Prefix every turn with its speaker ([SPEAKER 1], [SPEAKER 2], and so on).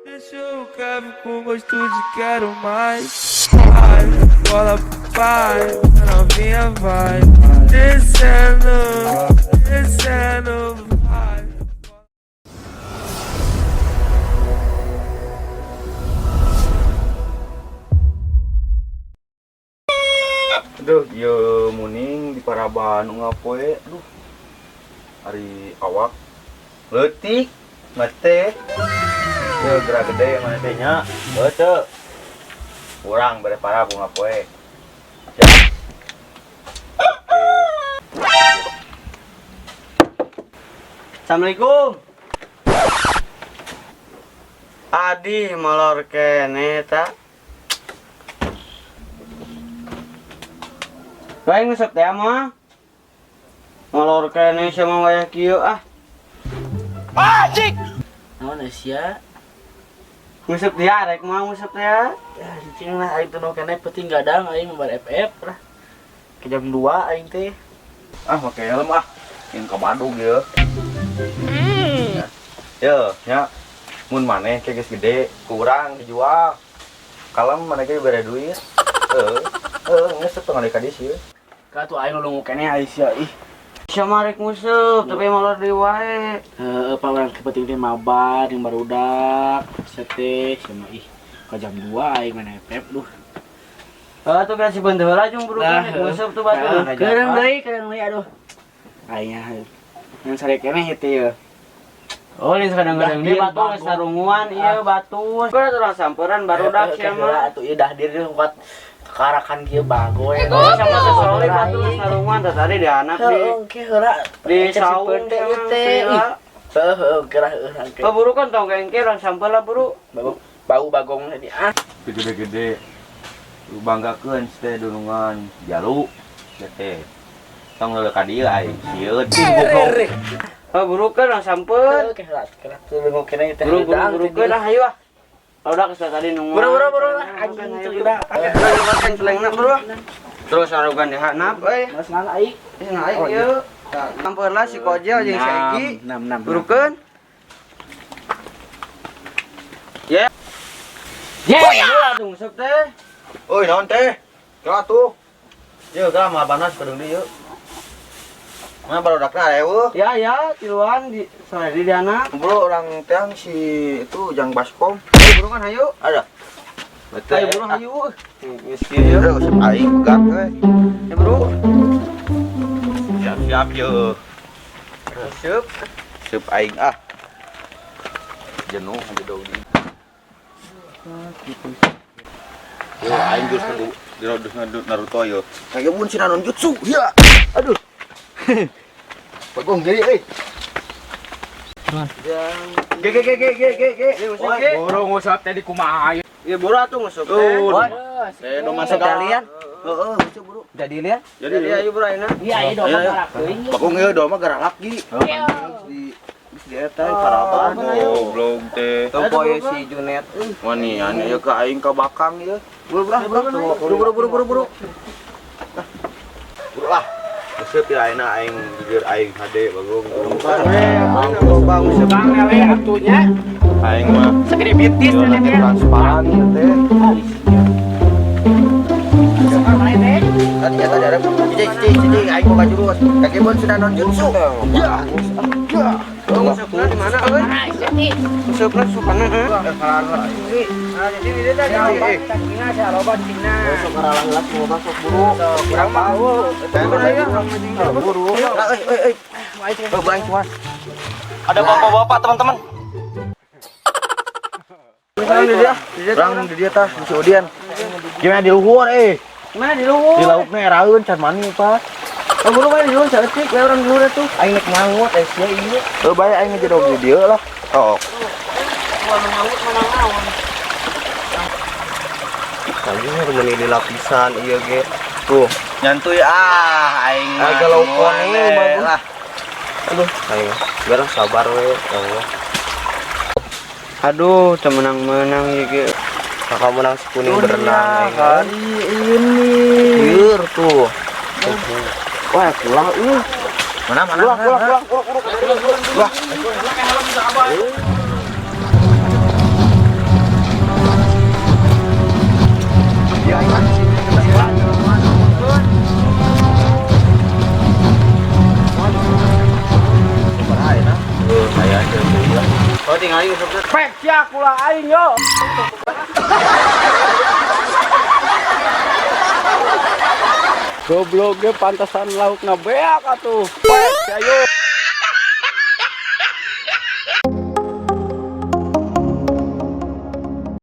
[SPEAKER 1] Deixou o Kevin com gosto de quero mais. Vai, bola, vai, a novinha vai. Descendo, descendo, vai.
[SPEAKER 2] Aduh, ieu muning di paraban unggal poe. Aduh. Ari awak leutik mate. Ieu geura gede mana teh nya. Heuh teu. Urang bere parab unggal poe. Siap.
[SPEAKER 3] Assalamualaikum. Adi molor kene ta. Bae ngusep teh mah. Molor kene sama wayah kieu ah.
[SPEAKER 4] Naon sia?
[SPEAKER 3] Ngusep dia rek mah ngusep teh.
[SPEAKER 4] Ya cicing lah aing teu kene penting gadang aing mabar FF lah. Ke jam 2 aing teh.
[SPEAKER 2] Ah, make helm ah. Yang ka Bandung ieu. Yo, nya mun maneh ke geus gede, ku urang dijual. Kalem maneh ge bere duit. Heeh. Heeh, geus teu ngalih ka dieu sieun.
[SPEAKER 4] Ka tuh aing lulungu kene aing sia ih.
[SPEAKER 3] Sia mah rek ngusep tapi molor deui wae.
[SPEAKER 4] Heeh, pa urang ke penting teh mabar jeung barudak. Sia teh sia mah ih. Ka jam 2 aing main FF duh.
[SPEAKER 3] Heuh tuh kasih beunteur heula jeung buru
[SPEAKER 4] Nah,
[SPEAKER 3] rek ngusep tuh batu.
[SPEAKER 4] Keureuh deui aduh. Aing yang sare keneh ieu teh yeuh.
[SPEAKER 3] Oh, ini kadang-kadang dia batu geus sarunguan ieu batu. Kudu urang samperan barudak sia mah.
[SPEAKER 4] Atuh ieu dah diri kuat karakan kieu bagoy.
[SPEAKER 3] Oh, sama sesoroli batu geus sarunguan tah tadi dihanap di
[SPEAKER 4] Heeh, ke heula
[SPEAKER 3] di saung
[SPEAKER 4] teh
[SPEAKER 3] sama
[SPEAKER 4] teh.
[SPEAKER 3] sila.
[SPEAKER 4] Heeh, heeh, kira heeh rangke.
[SPEAKER 3] Oh, buru kan tong kengke urang sampeu lah buru.
[SPEAKER 4] Bau bau bagong tadi ah.
[SPEAKER 2] Gede-gede. Lu banggakeun teh dunungan jalu teh. Tong leuleuk ka dieu aing sieun goblok.
[SPEAKER 3] Oh, buru kan urang sampeu.
[SPEAKER 4] Heeh, ke heula kira teu leungo kene teh.
[SPEAKER 3] Buru buru buru kan ah hayu ah. Udah kesel tadi nunggu.
[SPEAKER 4] Buru buru buru lah anjing teu udah.
[SPEAKER 3] Makan celengna buru. Terus arugan dihanap euy.
[SPEAKER 4] Mas nang aing.
[SPEAKER 3] Ih naik ieu. Sampeu lah si Kojel jeung si Egi.
[SPEAKER 4] 6 6.
[SPEAKER 3] Burukeun. Ya. Ya, atuh nguseup teh.
[SPEAKER 2] Oi, naon teh? Kela tuh. Yeuh, kela mah panas kedeung deui yeuh. Mana barudakna eueuh.
[SPEAKER 3] Ya ya, tiluan di sore di dihanap.
[SPEAKER 2] Bro, orang teang si itu jang baskom.
[SPEAKER 3] Ayo buru kan hayu.
[SPEAKER 2] Ada. Betul.
[SPEAKER 3] Ayo buru hayu. Geus kieu.
[SPEAKER 2] Udah usep aing pegat we.
[SPEAKER 3] Ya buru.
[SPEAKER 2] Siap-siap yeuh.
[SPEAKER 3] Nguseup.
[SPEAKER 2] Seup aing ah. Jenuh aja dong di. Yo aing geus nunggu di Naruto yo. Kayak mun si nanon jutsu. Ya. Aduh. Bagong jadi euy. Ge ge ge ge ge ge ge.
[SPEAKER 4] Buru ngusap teh di kumaha ieu.
[SPEAKER 3] Ya buru atuh nguseup teh.
[SPEAKER 2] Teh nu masuk
[SPEAKER 3] Sekalian.
[SPEAKER 2] Heeh, nguseup buru.
[SPEAKER 3] Jadi lihat.
[SPEAKER 2] Jadi
[SPEAKER 3] Jadi ayo buru ayeuna.
[SPEAKER 4] Iya, ieu dong
[SPEAKER 2] Ayo, ayo.
[SPEAKER 4] galak teuing.
[SPEAKER 2] Bagong ieu doa mah garalak gi. Di geus di eta paraban goblok teh.
[SPEAKER 3] Tuh poe si Junet.
[SPEAKER 2] Wah nih, aneh ieu ka aing ka bakang ieu.
[SPEAKER 3] Buru buru buru buru buru buru buru buru.
[SPEAKER 2] Buru lah. Nguseup ya ayeuna aing jujur aing hade bagong.
[SPEAKER 3] Loba nguseup.
[SPEAKER 4] Bang lewe atunya.
[SPEAKER 2] Aing mah
[SPEAKER 4] Segede bitis
[SPEAKER 2] ieu
[SPEAKER 4] teh
[SPEAKER 2] nanti
[SPEAKER 4] teh.
[SPEAKER 2] transparan ieu teh.
[SPEAKER 4] Tadi
[SPEAKER 2] Tadi eta ada cicing cicing cicing aing boga jurus. Kagebon sudah non jutsu. Ya. Ya.
[SPEAKER 3] Oh, ngusupna di mana euy? Ngusupna supana heuh. Ah, jadi di dieu tadi.
[SPEAKER 4] Cina sia loba Cina.
[SPEAKER 2] Sok ngaralang lah loba sok buru.
[SPEAKER 3] Kurang mau.
[SPEAKER 2] Buru. Euy euy euy. Oh, bang cuan.
[SPEAKER 5] Ada bapak-bapak teman-teman.
[SPEAKER 3] Urang di dieu. Di dieu.
[SPEAKER 2] Urang di dieu tah si Odian. Gimana di luhur eh?
[SPEAKER 3] Mana di luhur?
[SPEAKER 2] Di laukna eraeun can mani pak.
[SPEAKER 3] Oh, buru bae di luhur saeutik we urang di luhur atuh.
[SPEAKER 2] Aing nek ngangut eh sia ieu. Heuh bae aing ngejedog di dieu lah. Oh.
[SPEAKER 3] Tadi meni di lapisan ieu ge. Tuh,
[SPEAKER 2] Nyantuy ah aing mah.
[SPEAKER 3] Agak lauk kuning, bagus.
[SPEAKER 2] Lah.
[SPEAKER 3] Aduh, aing biar sabar we, ya Allah. Aduh, teu menang-menang ieu ge.
[SPEAKER 5] Kakak menang si kuning berenang aing.
[SPEAKER 2] Hari ini.
[SPEAKER 5] Liur tuh.
[SPEAKER 3] Wah, pulang euy.
[SPEAKER 2] Mana mana
[SPEAKER 3] Pulang,
[SPEAKER 2] mana,
[SPEAKER 3] pulang,
[SPEAKER 2] mana?
[SPEAKER 3] pulang, pulang, pulang.
[SPEAKER 2] Wah.
[SPEAKER 3] Oh, tinggal ngusupna.
[SPEAKER 4] Pek sia kula aing yo. Goblok ge pantasan lauk ngabeak atuh. Pek sia yo.